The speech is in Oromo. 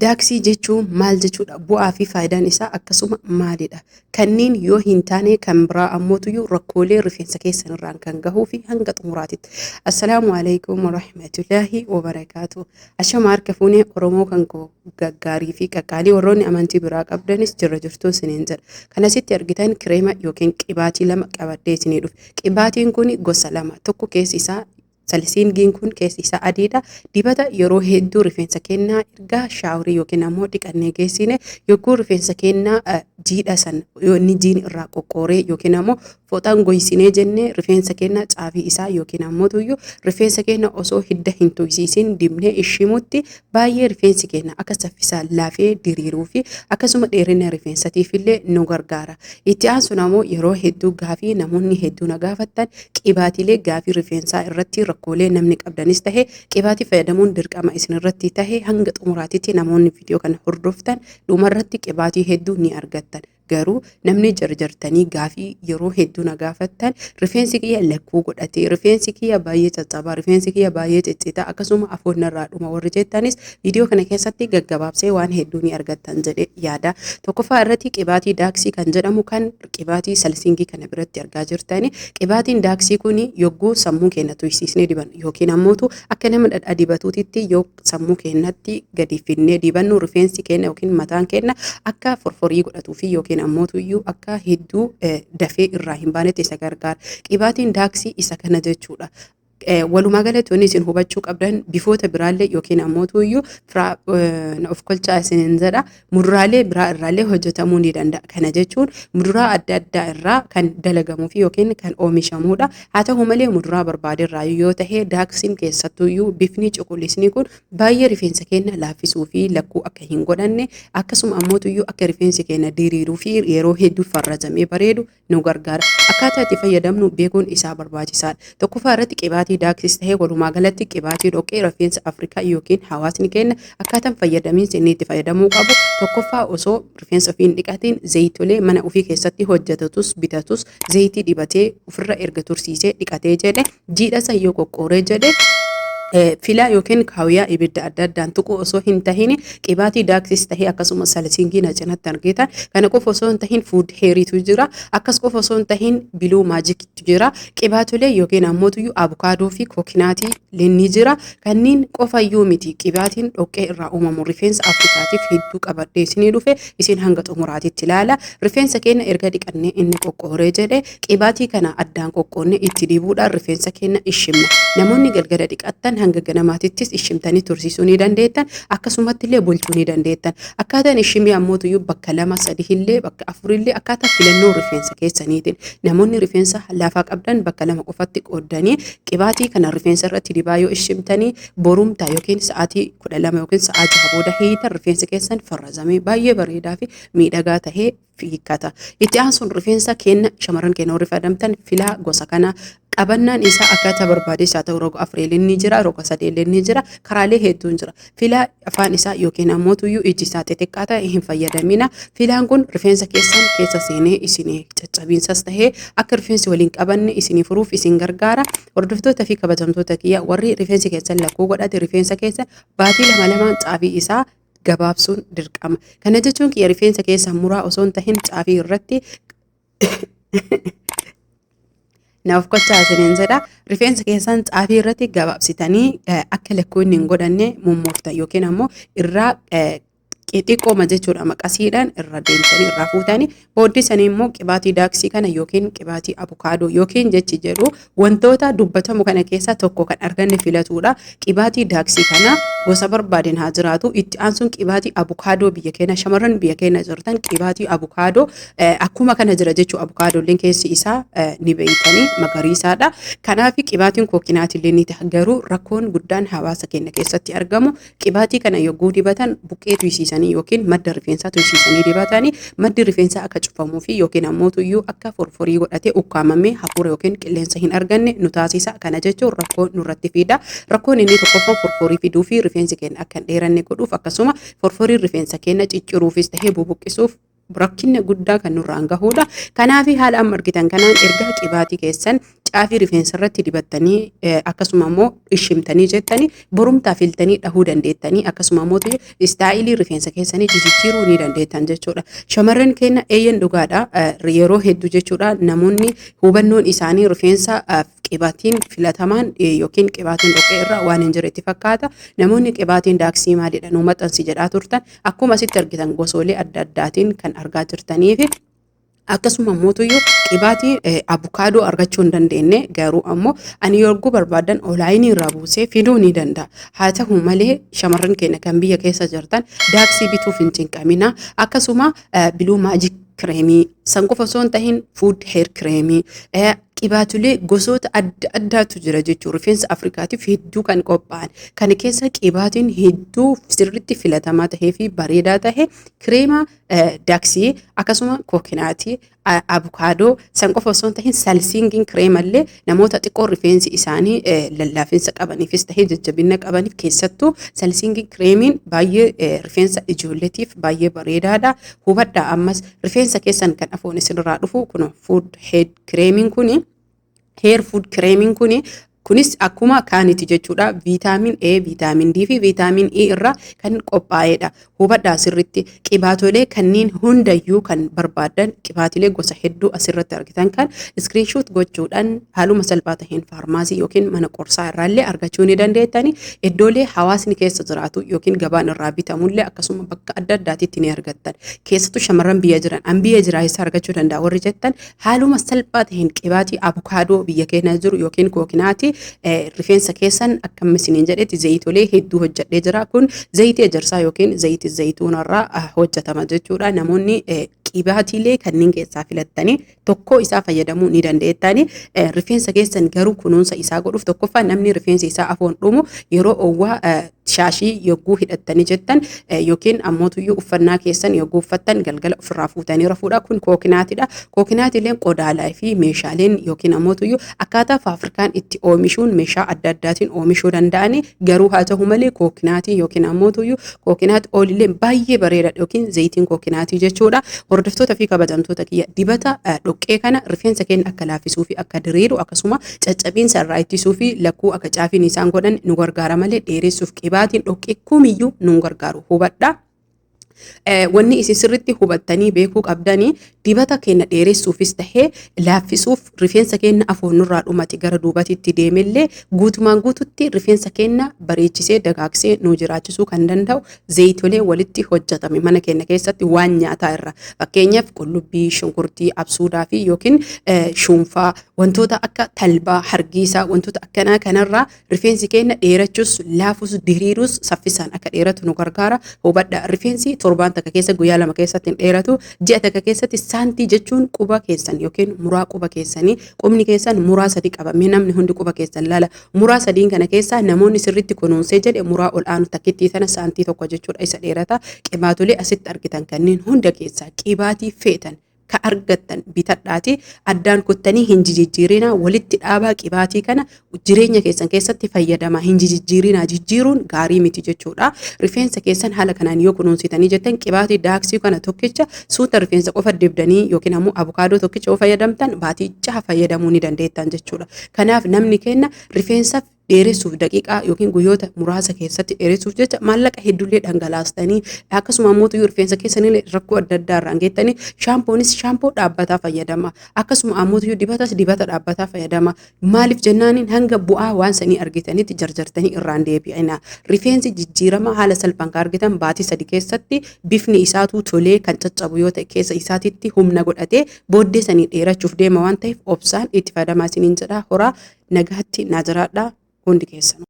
Daaksii jechuun maal jechuudha? Bu'aa fi faayidaan isaa akkasuma maalidha? Kanneen yoo hin taane kan biraa ammootuyyuu rakkoolee rifeensa keessan irraan kan gahuu fi hanga xumuraatitti. Assalaamu alaikum warahmatullaahi wabarakaatu. Ashama harka fuunee Oromoo kan koo gaggaarii fi qaqqaalii warroonni amantii biraa qabdanis jirra jirtuu isiniin jedha. Kan asitti argitan kireema yookiin qibaatii lama qabadhee isinii dhufe. Qibaatiin kun gosa lama. Tokko keessi isaa salisiingiin kun keessi isaa adiidha. Dibata yeroo hedduu rifeensa kennaa erga shaaworii yookiin ammoo dhiqannee geessine yogguu rifeensa kennaa jiidha san yoo inni jiin irraa qoqqooree yookiin ammoo fooxaan goysinee jennee rifeensa keenya caafii isaa yookiin ammoo tuyyuu rifeensa keenya osoo hidda hin tuysiisin dibnee ishimutti baay'ee rifeensi keenya akka saffisaan laafee diriiruu fi akkasuma dheerina rifeensatiif illee nu gargaara. Itti aansuun ammoo yeroo hedduu gaafii namoonni hedduu na gaafattan qibaatiilee gaafii rifeensaa irratti rakkoolee namni qabdanis tahe qibaatii fayyadamuun dirqama isin irratti tahe hanga xumuraatitti namoonni viidiyoo kana hordoftan dhumarratti qibaatii hedduu ni argattan. Garuu namni jarjartanii gaafii yeroo hedduu na gaafattan rifeensi kiyya lakkuu godhatee, rifeensi kiyya baay'ee caccabaa, rifeensi kiyya baay'ee ciccitaa, akkasuma afoon narraa dhuma warri jettanis viidiyoo kana keessatti gaggabaabsee waan hedduu ni argattan jedhee yaada. Tokkoffaa irratti qibaatii daaksii kan jedhamu kan qibaatii salsiingii kana biratti argaa jirtani. Qibaatiin daaksii kun yogguu sammuu keenya tuysiisnee dibannu yookiin ammootu akka nama dhadhaa dibatuutitti yoo sammuu keenyatti gadi finnee dibannu rifeensi keenya yookiin mataan keenya akka forforii godhatuu fi yookiin ammootuyyuu akka hedduu dafee irraa hin baanetti isa gargaara. Qibaatiin daaksii isa kana jechuudha. Walumaa galatti wanni isin hubachuu qabdan bifoota biraallee yookiin ammootuyyuu of kolchaa isiniin jedha muduraalee biraa irraallee hojjetamuu ni danda'a. Kana jechuun muduraa adda addaa irraa kan dalagamuu fi yookiin kan oomishamudha. Haa ta'u malee muduraa barbaade irraa yoo ta'e daaksiin keessattuyyuu bifni cuquliisni kun baay'ee rifeensa keenya laaffisuu fi lakkuu akka hin godhanne akkasuma ammootuyyuu akka rifeensi keenya diriiruu fi yeroo hedduu farrajamee bareedu nu gargaara. Akkaataa itti fayyadamnu beekuun isaa barbaachisaadha. Tokkoffaa irratti qibaatii daaksis ta'ee walumaa galatti qibaatii dhoqqee rifeensa Afrikaa yookiin hawaasni keenya akkaataan fayyadamiinsa inni itti fayyadamuu qabu tokkoffaa osoo rifeensa ofii hin dhiqatiin zayitolee mana ofii keessatti hojjetatus bitatus zayitii dibatee ofirra erga tursiisee dhiqatee jedhe jiidha san yoo qoqqooree jedhe filaa yookiin kaawyaa ibidda adda addaan tuquu osoo hin tahin qibaatii daaksis tahee akkasuma salisiingii na cinatti argitan kana qofa osoo hin tahin fuud heeriitu jira, akkas qofa osoo hin tahin biluu maajikitu jira, qibaatolee yookiin ammootuyyuu abukaadoo fi kookinaatii ni jira. Kanneen qofayyuu miti, qibaatiin dhoqqee irraa uumamu rifeensa Afrikaatiif hedduu qabadhee isinii dhufe. Isin hanga xumuraatitti ilaala. Rifeensa keenya erga dhiqannee inni qoqqooree jedhe qibaatii kana addaan qoqqoonnee itti dibuudhaan rifeensa keenya ishimna. Namoonni galgala dhiqattan hanga ganamaatittis ishimtanii tursiisuu ni dandeettan, akkasumatti illee bulchuu ni dandeettan. Akkaataan ishimii ammootuyyuu bakka lama sadi illee bakka afur illee akkaataa filannoo rifeensa keessaniitiin. Namoonni rifeensa laafaa qabdan bakka lama qofatti qooddanii qibaatii kana rifeensa irratti dibaa yoo ishimtanii borumtaa yookiin sa'aatii 12 yookiin sa'aa 6 booda hiitan rifeensi keessan farrazamee baay'ee bareedaa fi miidhagaa tahee hiikkata. Itti aansuun rifeensa keenya shamarran keenya warri fayyadamtan filaa gosa kana qabannaan isaa akkaataa barbaadees haa ta'u roga afureeleen ni jira, roga sadeelleen ni jira, karaalee hedduun jira. Filaa afaan isaa yookiin ammoo tuyyuu iji isaa xixiqqaa ta'e hin fayyadamina. Filaan kun rifeensa keessan keessa seenee isinii caccabiinsas tahee akka rifeensi waliin qabanne isinii furuuf isin gargaara. Hordoftoota fi kabajamtoota kiyya warri rifeensi keessan lakkuu godhate rifeensa keessa baatii lama lamaan caafii isaa gabaabsuun dirqama. Kana jechuun kiyya rifeensa keessa muraa osoo hin tahin caafii irratti naaf kochaa isiniin jedha. Rifeensa keessan caafii irratti gabaabsitanii akka lakkuu inni hin godhanne mummurtan yookiin ammoo irraa xixiqqooma jechuudha maqasiidhaan irra deemtanii irraa fuutanii booddee sanii immoo qibaatii daaksii kana yookiin qibaatii abukaadoo yookiin jechi jedhu wantoota dubbatamu kana keessaa tokko kan arganne filatuudha. Qibaatii daaksii kana gosa barbaadeen haa jiraatu. Itti aansuun qibaatii abukaadoo biyya keenya shamarran biyya keenya jirtan qibaatii abukaadoo akkuma kana jira jechuu abukaadooleen keessi isaa ni beeytanii magariisaadha. Kanaaf qibaatiin kookinaatillee ni ta'a. Garuu rakkoon guddaan hawaasa keenya keessatti argamu qibaatii kana yogguu dibatan buqqee tuysiisanii yookiin madda rifeensaa tuysiisanii dibatanii maddi rifeensaa akka cufamuu fi yookiin ammoo tuyyuu akka forforii godhatee ukkaamamee hafuura yookiin qilleensa hin arganne nu taasisa. Kana jechuun rakkoo nurratti fida. Rakkoon inni tokkoffaan forforii fiduu fi rifeensi keenya akka hin dheeranne godhuuf akkasuma forforiin rifeensa keenya cicciruufis tahee bubuqqisuuf rakkinna guddaa kan nurraan gahuudha. Kanaaf haala amma argitan kanaan erga qibaatii keessan Caafii rifeensa irratti dibattanii, akkasuma immoo ishimtanii jettanii borumtaa filtanii dhahuu dandeettanii, akkasuma immoo istaayilii rifeensa keessanii jijjiiruu ni dandeettan jechuudha. Shamarran keenya, eeyyan, dhugaadha, yeroo hedduu jechuudha, namoonni hubannoon isaanii rifeensa qibaatiin filatamaan yookiin qibaatiin dhoqqee irraa waan hin jirretti fakkaata. Namoonni qibaatiin daaksii maalidha, nu maxxansi jedhaa turtan. Akkuma asitti argitan gosoolee adda addaatiin kan argaa jirtanii fi akkasuma mootuyyuu qibaatii abukaadoo argachuu hin dandeenye. Garuu ammoo ani yogguu barbaadan onlaayinii irraa buusee fiduu ni danda'a. Haa ta'u malee, shamarran keenya kan biyya keessa jirtan daaksii bituuf hin cinqamina. Akkasuma Blue Magic kireemii san qofa osoo hin tahin, food hair kireemii, qibaatulee gosoota adda addaatu jira jechuudha. Rifeensa Afrikaatiif hedduu kan qophaa'an. Kana keessa qibaatiin hedduu sirriitti filatamaa tahee fi bareedaa tahe kireema daaksii, akkasuma kookinaatii, abukaadoo san qofa osoo hin tahin, salsiingiin kireemallee namoota xiqqoo rifeensi isaanii lallaafinsa qabaniifis tahee jajjabina qabaniif, keessattuu salsiingiin kireemiin baay'ee rifeensa ijoolleetiif baay'ee bareedaadha. Hubadhaa, ammas rifeensa keessan kan afoon isinirraa dhufu kun food head kireemiin kuni, hair food kireemiin kuni, kunis akkuma kaaniti jechuudha. Viitaamin A, viitaamin D fi viitaamin E irraa kan qophaa'edha. Hubadhaa sirritti, qibaatolee kanneen hundayyuu kan barbaadan, qibaatilee gosa hedduu asirratti argitan kan screenshot gochuudhaan haaluma salphaa taheen faarmaasii yookiin mana qorsaa irraallee argachuu ni dandeettani. Iddoolee hawaasni keessa jiraatu yookiin gabaan irraa bitamullee akkasuma bakka adda addaatitti ni argattan. Keessattuu shamarran biyya jiran, an biyya jiraa eessa argachuu danda'a warri jettan, haaluma salphaa taheen qibaatii abukaadoo biyya keenya jiru yookiin kookinaatii rifeensa keessan akkam isiniin jedhetti zayitolee hedduu hojjedhee jira. Kun zayitii ejersaa yookiin zayitii zayituunarraa hojjetama jechuudha. Namoonni qibaatiilee kanneen keessaa filattanii tokko isaa fayyadamuu ni dandeettani. Rifeensa keessan garuu kunuunsa isaa godhuuf, tokkoffaa namni rifeensi isaa afoon dhumu yeroo oowwaa shaashii yogguu hidhattanii jettan yookiin ammootuyyuu uffannaa keessan yogguu uffattan galgala ofirraa fuutanii rafuudha. Kun kookinaatidha. Kookinaatileen qodaalaa fi meeshaaleen yookiin ammootuyyuu akkaataa faafrikaan itti oomishuun meeshaa adda addaatiin oomishuu danda'ani. Garuu haa ta'u malee, kookinaatii yookiin ammootuyyuu coconut oilileen baay'ee bareedaadha yookiin zayitiin kookinaatii jechuudha. Hordoftoota fi kabajamtoota kiyya, dibata dhoqqee kana rifeensa keenya akka laaffisuu fi akka diriiru, akkasuma caccabiinsa irraa ittisuu fi lakkuu akka caafiin isaan godhan nu gargaara malee, dheeressuuf qibaatiin dhoqqee kumiyyuu nu gargaaru, hubadhaa. Wanni isin sirriitti hubattanii beekuu qabdanii, dibata keenya dheeressuufis tahee laaffisuuf, rifeensa keenya afoonnurraa dhumate gara duubatitti deemellee guutumaan guututti rifeensa keenya bareechisee dagaagsee nu jiraachisuu kan danda'u zayitolee walitti hojjetame mana keenya keessatti waan nyaataa irra, fakkeenyaaf qullubbii, shunkurtii, absuudaa fi yookiin shuunfaa, wantoota akka talbaa, hargiisaa, wantoota akkanaa kanarraa rifeensi keenya dheerachuus, laafus, diriirus, saffisaan akka dheeratu nu gargaara. Hubadha, rifeensi torbaan takka keessa, guyyaa 2 keessatti hin dheeratu. Ji'a takka keessatti saantii jechuun quba keessan yookiin muraa quba keessanii, qubni keessan muraa sadi qabamee, namni hundi quba keessan laala. Muraa sadiin kana keessaa namoonni sirriitti kunuunsee jedhe muraa ol aanu takkittii tana saantii 1 jechuudha, isa dheerata. Qibaatolee asitti argitan kanneen hunda keessaa qibaatii feetan ka argattan bitadhaati addaan kuttanii hin jijjiirinaa, walitti dhaabaa. Qibaatii kana jireenya keessan keessatti fayyadamaa, hin jijjiirinaa, jijjiiruun gaarii miti jechuudha. Rifeensa keessan haala kanaan yoo kunuunsitanii jettan, qibaatii daaksii kana tokkicha suuta rifeensa qofa dibdanii yookiin ammoo abukaadoo tokkicha yoo fayyadamtan baatii 6 fayyadamuu ni dandeettan jechuudha. Kanaaf namni kenna rifeensa dheeressuuf daqiiqaa yookiin guyyoota muraasa keessatti dheeressuuf jecha maallaqa hedduullee dhangalaastanii, akkasuma ammoo rifeensa keessanillee rakkoo adda addaa irraan geettanii, shaampoonis shaampoo dhaabbataa fayyadama, akkasuma ammoo dibatas dibata dhaabbataa fayyadama. Maaliif jennaaniin, hanga bu'aa waan sanii argitanitti jarjartanii irraan deebi'ina. Rifeensi jijjiirama haala salphaan kan argitan baatii 3 keessatti bifni isaatu tolee, kan caccabu yoo ta'e keessa isaatitti humna godhatee booddee sanii dheerachuuf deema waan ta'eef, obsaan itti fayyadamaa isiniin jedha. Horaa, nagaatti naa jiraadhaa hundi keessanuu.